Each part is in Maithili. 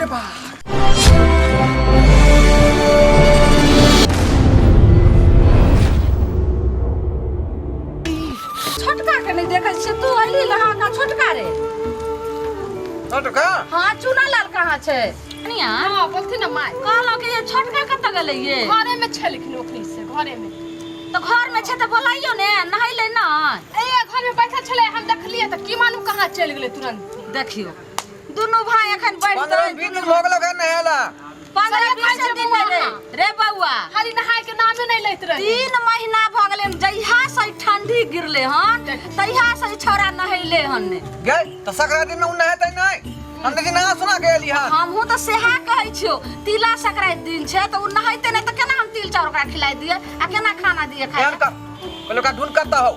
रे बा। छोटका के नहीं देखै छियै तू अइली लहा का छोटका रे। छोटका? हाँ, चूना लाल कहाँ छै कनिया? हाँ, बोलथिन ना माय। कहलहुँ कि ये छोटका कतऽ गेलै ये? घरे में छलखिन ओखनी से, घरे में। तऽ घर में छै तऽ बोलाइयो ने, नहैलै नहि। ए घर में बैठल छलै, हम देखलियै तऽ की मालूम कहाँ चलि गेलै तुरंत। देखियौ दुनू भाई एखन बैठ 15-20 दिन भऽ गेल एखन नहेला। 15-20 दिन नहि रे, रे बौआ। खाली नहाय के नामे नहि लैत रहे। 3 महीना भऽ गेलै, जहिया से ठंडी गिरले हन तहिया से ई छौड़ा नहेले हन ने। गे तऽ संक्रांति में उ नहेतै नहि, हम देखी नहा सुना के एली हन। हमहूँ तऽ सेहा कहै छियौ, तिला संक्रांति दिन छै तऽ उ नहेतै नहि तऽ केना हम तिल चाउर ओकरा खिलाय दियै आ केना खाना दियै खाय एहन लए? कर, पहिले ओकरा ढूँढ कतऽ हौ,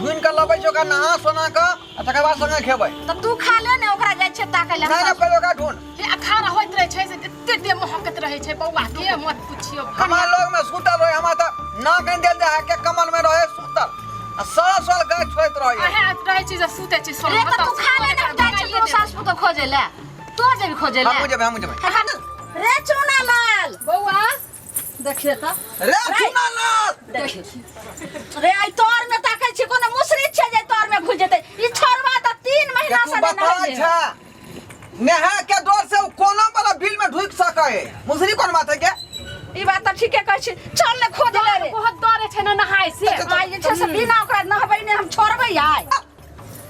ढूँढि कऽ लबै छै ओकरा नहा सोना कऽ आ तकर बाद संगे खेबै। तऽ तू खा ले ने, ओकरा जाइ छै ताकै लए। नहि नहि, पहिले ओकरा ढूँढ। हे अखाड़ा होइत रहै छै से एते देह महकैत रहै छै बौआ के, मत पुछियौ। हमरा लग में सुतल रहे, हमरा तऽ नाक नहि देल जाय है के कमल में रहे सुतल आ सड़ सड़ गाय छोड़ैत रहे। अहे रहै छी जे सुतै छी सड़। रे तऽ तू खा ले ने, हम जाइ छी तोरो सास पुतोह खोजै लए। तू जेबी खोजै लए? हमहूँ जेबै, हमहूँ जेबै। रे चूना लाल। बौआ। देखिए तऽ। रे चूना लाल। देखिए रे, आई तोर में ताकै छी कोनो मुसरी छै जे तोर में घुस जेतै। ई छोड़वा तऽ 3 महीना तू से नहि बताय नहेले। छा नेहा के डर से उ कोनो वाला बिल में ढुक सके है, मुसरी कोन बात है के? ई बात तऽ ठीके कहै छी, चल ने खोज ले रे। बहुत डरे छै ने नहाय से। आइ जे छै से बिना ओकरा नहबै ने हम छोड़बै आइ।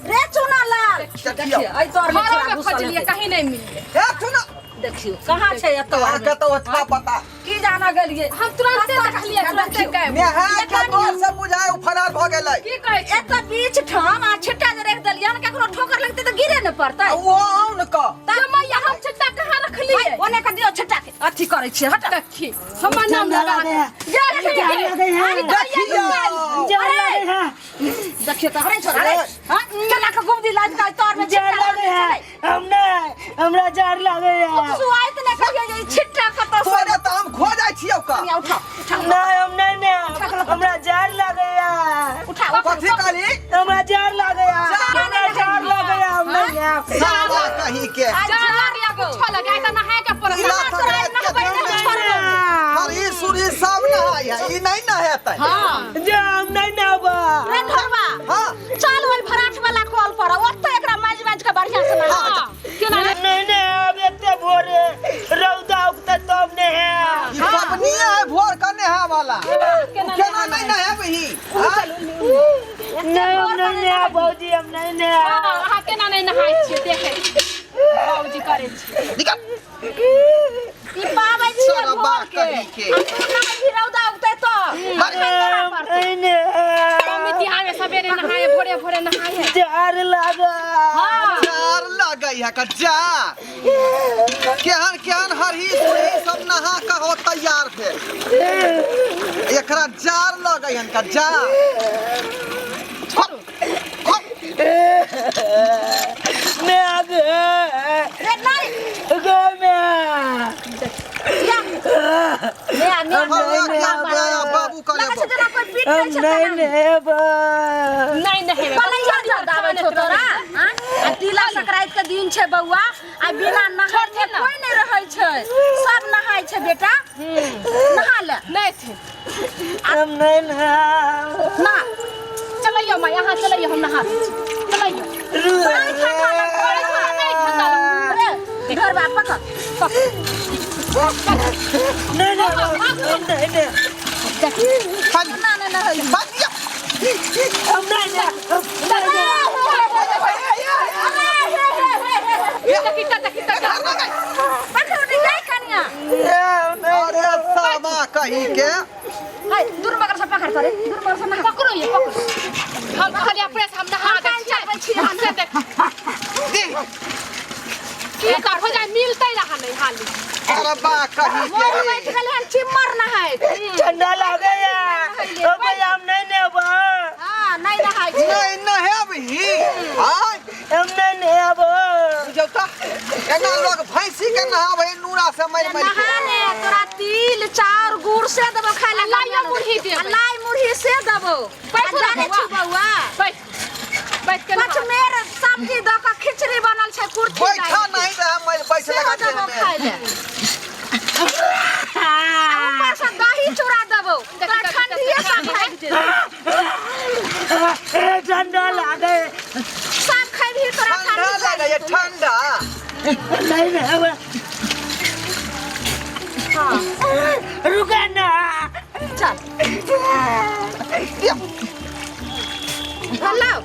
रे चूना लाल। देखियौ। देखियौ, एहि तोर में घरो छोड़ा में घुसल खोजलियै, हेतै। कहीं नहि मिललै। हे चूना। देखियौ कहाँ छै एतौ कहाँ आदमी? कतौ अच्छा पता। की जाना गेलियै? हम तुरंते देखलियै, तुरंते गायब। नेहा के डर से बुझाय उ फरार भऽ गेलै। की कहै छी? एतऽ बीच ठाम आ छिट्टा जे राखि देलियै हन, केकरो ठोकर लगतै तऽ गिरे ने पड़तै। आ ओहो आउन कऽ। तऽ मैया हम छिट्टा कहाँ रखलियै? हाय, ओने के दियौ छिट्टा के, अथी करै छियै, हट। देखी, हमर नाम लगा दे। देखियौ। देखियौ तऽ हरे छोड़ा रे। हाँ, केना के गुमदी लाज का तोर में छिट्टा लागे है। हम नहीं, हमरा जार लागे है। सुआइत ने कहियो जे ई छिट्टा कतऽ से। तोरे तऽ हम खो जाइ छियौ का। कनिया उठा, उठा। नहीं, हम नहीं, नहीं, हमरा जार लागे है। उठा, उठा। कथी कहली? हमरा जार लागे है, हमरा जार लागे है, हम नहीं है। साला कही के। आ जार जार लागे लगो। कुछो लगे, आइ तऽ नहाय के पड़त। तिला तोरा संक्रांति के नहबै दिन नहि छोड़बौ। हरी सुरी सब नहाय है, ई नहीं नहेतै। हाँ। जा, हम नहीं नहबा। रे ढोरबा। हाँ। चल ओहि भराठ वाला कल पर, ओतऽ एकरा माजि माजि के बढ़िया से नहा। हाँ। केना नहीं नहीं, अब एते भोरे रौदा उगते तब नहीं है। ई पबनी है भोर का नहा वाला। केना नहीं नहेबही? हाँ? नहीं, हम नहीं नहा भौजी, हम नहीं नहा। हाँ, अहाँ केना नहि नहाय छियै देखै छियै। भौजी करै छियै। निकल। ई पाबै छियै साला भोर बात के। कही के। आ तू नहेबही रौदा उगतै तऽ। अखन तोरा पड़तौ। नहीं नहा। मम्मी तिहार में सवेरे नहाय, भोरे भोरे नहाय। जार लागा। हाँ। जार लगै है कच्चा। केहन केहन हरही सुरही सब नहा कऽ हो तैयार भेल, एकरा जार लगै हन का जार। छोड़, छोड़। मैं आ गया। रे नहीं। गो मैं। या। ने आ, ने आ, हमरा ने आ, क्या गया बाबू करे। लगै छै जेना कोई पीट हम दै छै नहीं तेना। नहेबा। नहि नहेबै। पलैया दर्द आबै छौ तोरा? आँ? आ तिला संक्रांति के दिन छै बौआ, आ बिना नहाय कोई नहि रहै छै, सब नहाय छै बेटा, नहा ले। नहि थे। हम नहीं नहा। ना। चलैयौ माय, अहाँ चलैयौ, हम नहा दै छी, चलैयौ। बड़ी ठंडा लगै, बड़ी ठंडा, नहि ठंडा लगै। रे घरबा पकड़। नहीं नहीं, हम नहीं नहीं। खाली ना ना ना। बात दिया। हम नहीं नहीं, हम नहीं नहीं। देखी तऽ, देखी तऽ। पकड़ रे जाय कनिया। अरे सामा कही के। हाय, दूर बगर से पकड़ करे, दूर बगर से नहा। पकड़ो ये, पकड़ो। हम खाली अपने से हम नहा दै हम छियै। चलबै छियै। से देख। दे। की कर हो जाय मिलतै रहा नहि हाली। अरे बा कही के। मोर बैठ गेलै हन चिम्मर नहाय। ठंडा लागे है ओ भैया, हम नहीं नहेबा। हां, नहीं नहाय छै। नहीं नहेबही? आय। हम नहीं नहेबा। बुझौ तऽ एना लोग भैंसी के नहाबै नूरा से मरि मरि के। नहा ने, तोरा तिल चाउर गुड़ से देबो खाय ला। लाइयो मुरही देबै। आ लाई मुरही से देबो। बैठो आ जानै बौआ। छी बौआ, बैठ बैठ के नहा। पचमेर सब्जी दऽ कऽ खिचड़ी बनल छै कुर्थी बैठा दालि के। नहीं रहे, मरि बैठ सेहो लगा देबो देह में। खाय ले। नहीं नहीं हमरा रुका ना। चल लाओ।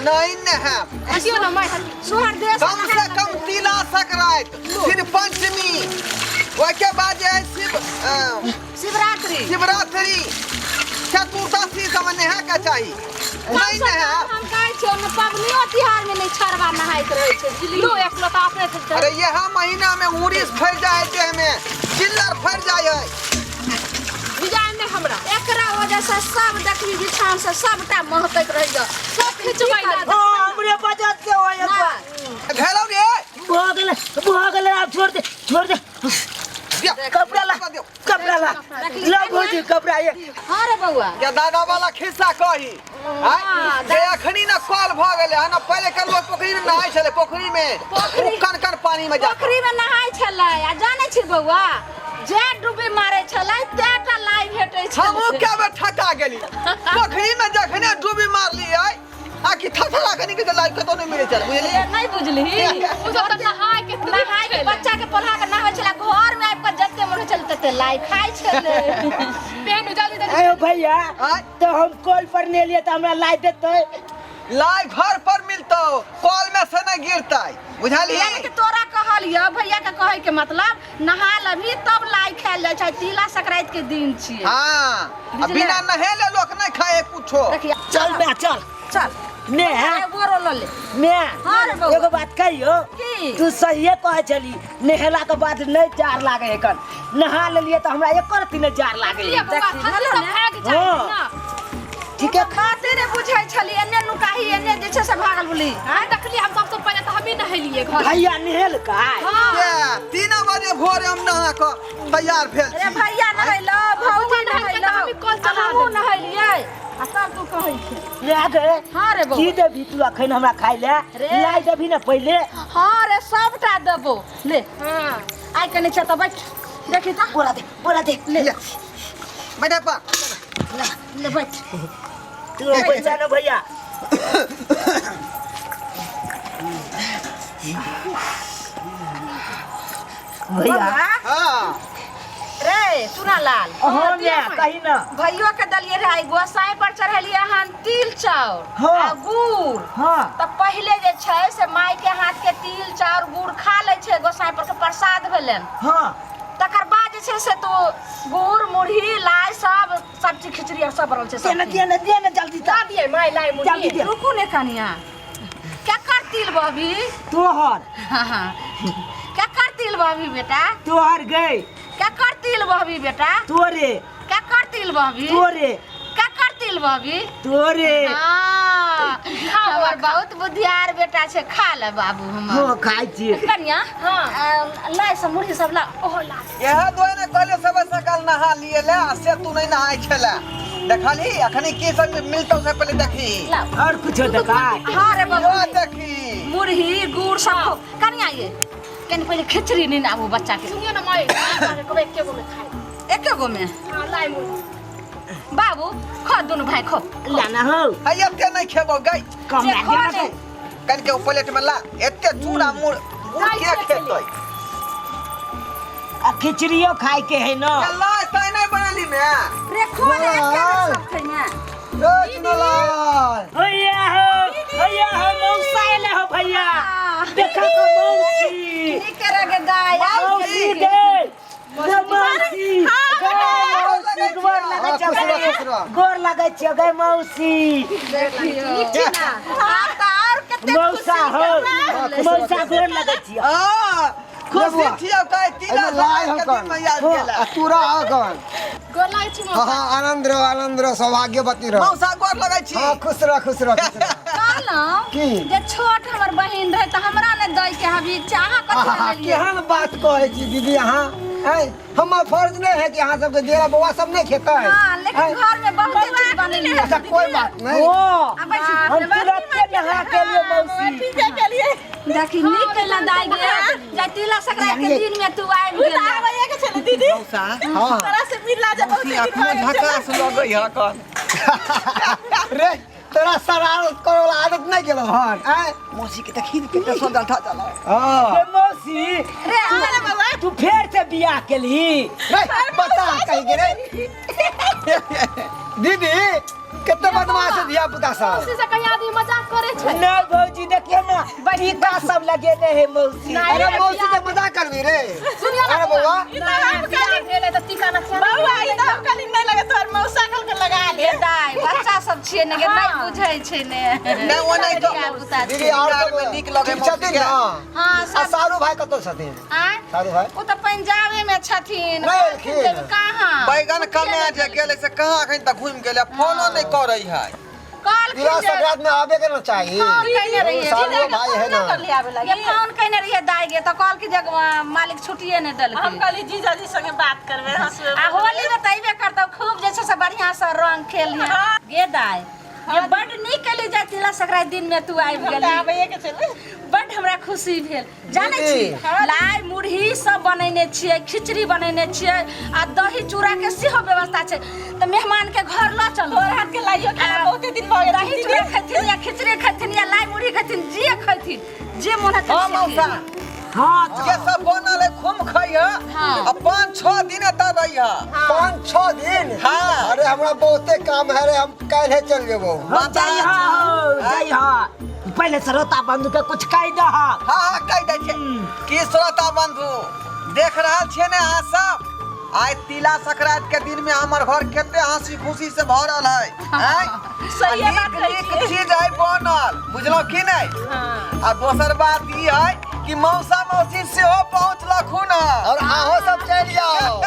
नहीं नहायब। हटियो ना माय। सोहर देश कम से कम तिला संक्रांति, फिर पंचमी, ओहिके बाद जे है शिव शिवरात्रि, शिवरात्रि, चतुर्दशी सब नहा के चाही। नहीं नहायब। हम कहै छियौ ने, पबनियो तिहार में नहीं छड़वा नहाइत रहै छै, बुझलियै? लो एक लोटा अपने से। अरे यह महीना में उड़ीस फैल जाए है, देह में चिल्लर फैल जाए है। बुझाय नहि हमरा। एकरा वजह से सब देखबी बिछान से सबटा महकैत रहैया, सब खिचबै ले। हाँ, हमरे बचत से होय। घेरौ रे। भऽ गेलै, भऽ गेलै, आब छोड़ दे, छोड़ दे। दिया, कपड़ा ला, दियौ। कपड़ा ला, ला भौजी कपड़ा ये। हाँ रे बौआ। के दादा वाला खिस्सा कही आय, जे अखनी न कल भऽ गेलै हन। पहिले के लोग पोखरी में नहाय छलै, पोखरी में कन कन पानी में जा पोखरी में नहाय छलै आ जानै छी बौआ, जे डुबी मारै छलै तेटा लाई भेटै छलै। हमहूँ क्या बेर ठका गेली पोखरी में, जखने डूबी मारली आय आ कि थरथरा कनी के लाई कतौ नहीं मिलै छलै, बुझलियै? नहि बुझलिही? ओ सब तऽ नहाय के नहाय के बच्चा के पढ़ा के नहाबै छलै, घर में आबि कऽ जते मन होइ छलै तते लाई खाइ छलै। पेन जल्दी जल्दी। अयो भैया। आय। तो हम कल पर ने लिए तो हमरा लाई देते? लाई घर पर मिलतौ, कल में से नहीं गिरतै, बुझलियै? यानी कि तोरा कहलियौ, भैया के कहै के मतलब नहा लेबही तब लाई खायल जाइ छै। तिला संक्रांति के दिन छियै। हाँ, आ बुझले? बिना नहेले लोक नहीं खाए कुछो। देखिए। चल बे, चल। चल। ने। ए, बोरो लऽ ले। ने। हाँ रे बौआ। एगो बात कहियो? की? तू सहिए कहै छली, नहेला के बाद नहीं जार लागे एकर। नहा लेलिए तो हमरा एको रत्ती नहीं जार लागे। लिअ बौआ। देखी, खस्सी भेलौ सब ने? भागि जाइ हाँ। ना। ठीक है। बाते ने बुझै छली, एने नुकाही एने जे छै से भागल बोली। आइ देखलियै हम सबसँ पहिले तऽ हमही नहेलियै घर। भैया नहेल का? हाँ। ये, 3 बजे भोरे हम नहा कऽ तैयार भेल अरे छी। भैया नहेलो, भौजी नहेलकै नहेलो, तऽ हमही कल चला हमहूँ देलियै। नहेलियै आ तब तू कहै छै। ले गे। हाँ रे बौआ। की देबी तू अखन हमरा खाइ ले? रे। लाई देबी ने पहिले? हाँ रे, सबटा देबो, ले। हाँ। आइ कने छै तऽ बैठ, देखी तऽ। बोला दे, बोला दे। ले। ये, बैठे पर। ले ले, बैठ। तू पैसा ने भैया। भैया। बौआ, हाँ। रे चुनालाल। हाँ ने, कही ना। भैयो के दलिए रहे, गोसाई पर चढ़ेलिए हन तिल चाउर आ गुड़। तऽ पहिले जे छै से माय के हाथ के तिल चाउर गुड़ खा लै छै, गोसाई पर के प्रसाद भेलनि। तकर बाद जे छै से तू गुड़ मुरही लाइ सब सब्जी खिचड़ी आर सब बनल छै, सब देना। चीज। देना, देना जल्दी दऽ तऽ। दियै माय लाइ मुरही। जल्दी दे। रुकू ने कनिया, केकर तिल बहबी? तोहर। केकर तिल बहबी बेटा? तोहर गई। केकर तिल बहबी बेटा? तोरे। केकर तिल बहबी? तोरे। केकर तिल बहबी? तोरे। हाँ, हमर बहुत बुद्धियार बेटा छै, खा ले बाबू हमर। हो, खाइ छियै। कनिया। हाँ। लाइ सब मुरही सब ला, ओहो ला। इएह दुआरे कहले सब सकाल नहा लिए ले, आ से तू नहीं नहाय छले। देखली अखनी की सब मिलतौ से पहले देखी। लाओ। और कुछो देखा? हाँ रे बाबू। यो देखी। मुरही गुड़ सब खो। कनिया, ये कनि पहिले खिचड़ी नीन आबू बच्चा के। सुनियो ने माय, कहबै एके गो में खाइ। एके गो में। हाँ, लाइ मुरही। बाबू खो, दुनू भाई खो। लाना हो। है, एते नहीं खेबौ गई। कम जे ला खो देना ने। तू। कन के प्लेट में ला, एते चूड़ा मुड़ मुड़ के खेतै? आ खिचड़ियो खाइ के है न। ला तै नहीं बनली में। रे खो ने, एके में सब खैने। ए चुनालाल। भैया हो, भैया हो, मौसा एले हो भैया। देखा तो मौसी। नीक रगे दाय। मौसी गे, गे मौसी, गे मौसी, गोर लगै हाँ, खुश रह, छियौ। खुश रह। गोर लगै छियौ गे मौसी। नीक छी ना? हाँ तऽ और कते मौसा हो, मौसा, गोर लगै छियौ। हां, खुशी छियौ कै तीना एहिमे लाइ साल के हकन। दिन में याद केला। आ तोरा अगन। गोर लागै छी हाँ। मौसा। हाँ, आनंद रहो, आनंद रहो, सौभाग्यवती रहो। मौसा, गोर लगै छी। हाँ, खुश रह, खुश रह, खुश रह। कहलहुँ की? जे छोट हमर बहिन रहे तऽ हमरा ने दै के हबी चाह, कथी आहा, लए लेलियै? केहन बात कहै छी दीदी अहाँ? ऐं, हमर फर्ज नहीं है कि अहाँ सबके देला बौआ सब नहीं खेतै? हाँ, लेकिन ऐं, घर में बहुत चीज बनेलियै। अच्छा, कोई बात नहीं। ओ आबै छी। हम तुरंते नहा के लिए मौसी। देखी, नीक केला दाइ गे, जा तिला संक्रांति के दिन में तू आबि गेल। मौसा। हाँ। मौसी अखनो झकास लगै हकन। रे। तोरा शरारत करे वाला आदत नहीं गेलो हन आय मौसी के देखी कितना सुंदर था चला। हां रे मौसी, रे अरे बाबा, तू फेर से बियाह केलही? रे बता कहि के रे दीदी, कितने बदमाश है धिया पुता सब। मौसी से कहीं आदमी मजाक करे छै? नहीं भौजी, देखियो ना, टीका सब लगेने है मौसी। अरे मौसी से मजाक करबी रे? सुनियो ना। अरे बउआ, ई तऽ हम बियाह भेलै तऽ टीका ना किया? बउआ, ई तऽ हम कहली नहि लगे तोहर मौसा कहलकै लगा ले। गे दाइ, बच्चा सब छियै ने गे, नहि बुझै छै ने। नहि, ओ नहि तो धिया-पुता दीदी छियै। और सब मे नीक लगे ठीक छथिन मौसी के। ना? हँ आ सब। सारू भाई कतऽ छथिन? आँय? सारू भाई। ओ तऽ पंजाबे मे छथिन। नहि एलखिन? कहाँ बैगन कमे जे गेलै से कहाँ अखन तक घुमि गेलै, फोनो नहि करै है। कहलखिन तिला जे संक्रांत में आबे के ना चाही। फोन कयने रहियै। सारू भाई है ना। कर आबे ये लगी। फोन कयने रहियै दाइ गे, तऽ कहलखिन जे मालिक छुट्टिए नहि हम देलखिन। कहली जीजाजी संगे बात करबै, हंसबै। आ होली मे तऽ अयबे करतौ, खूब जे छै से बढ़िआँ से रंग खेलिहे। गे दाइ, ये बड्ड नीक केली जाय, तिला संक्रांति दिन में तू आबि हम तऽ गेली। आबैए के छलै। बड्ड हमरा खुशी भेल। जानै छी, लाइ मुरही सब बनेने छियै, खिचड़ी बनेने छियै आ दही चूड़ा के सेहो व्यवस्था छै, तऽ मेहमान के घर लऽ चलू। तोहर हाथ के लाइयो खाना बहुते दिन भऽ गेल। दही चूड़ा खैथिन या खिचड़ी खैथिन या लाइ मुरही खैथिन, जे खैथिन, जे मोन हेतै हाँ से मौसा। खैथिन। हाँ। जे सब बनल है खूब खइह। हाँ। आ 5-6 दिन एतऽ रहिह। 5-6 दिन? हाँ। अरे हमरा बहुते काम है रे, हम काल्हे चल जेबो। हम जाइ हो, जाइ हो, पहले श्रोता बंधु के कुछ कह दह। हाँ हाँ, कहि दै छै की श्रोता बंधु, देख रहल छियै ने अहाँ सब, आइ तिला संक्रांति के दिन में हमर घर कते हंसी खुशी से भरल है, आँय? सहिए आ बात नीक कहै नीक छियै। चीज है बनल, बुझलहुँ की नहि? हाँ। आ दोसर बात ई है कि मौसा मौसी सेहो पहुँचलखुन हँ। और अहो सब चलि जाओ।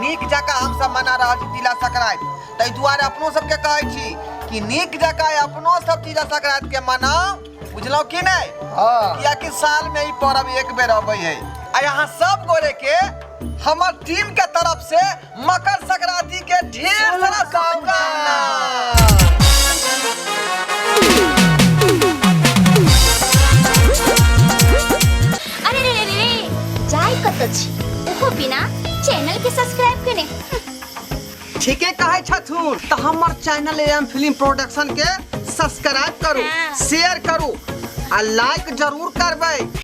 नीक जकाँ हमसब मना रहल छी तिला संक्रांति, ताहि दुआरे अपनो सबके कहै छी कि नीक जकाँ अपनो सब तिला संक्रांति के मनाउ, बुझलहुँ की नहि? हाँ। कियाकि साल में ई पर्व एक बेर अबै है। आ यहाँ सब गोरे के हमर टीम के तरफ से मकर संक्रांति के ढेर सारा शुभकामना। अरे रे रे रे, जाय कतऽ छी ओहो बिना चैनल के सब्सक्राइब केने? ठीके कहै छथुन। तऽ हमर चैनल एम फिल्म प्रोडक्शन के सब्सक्राइब करू, हाँ। शेयर करू आ लाइक जरूर करबै।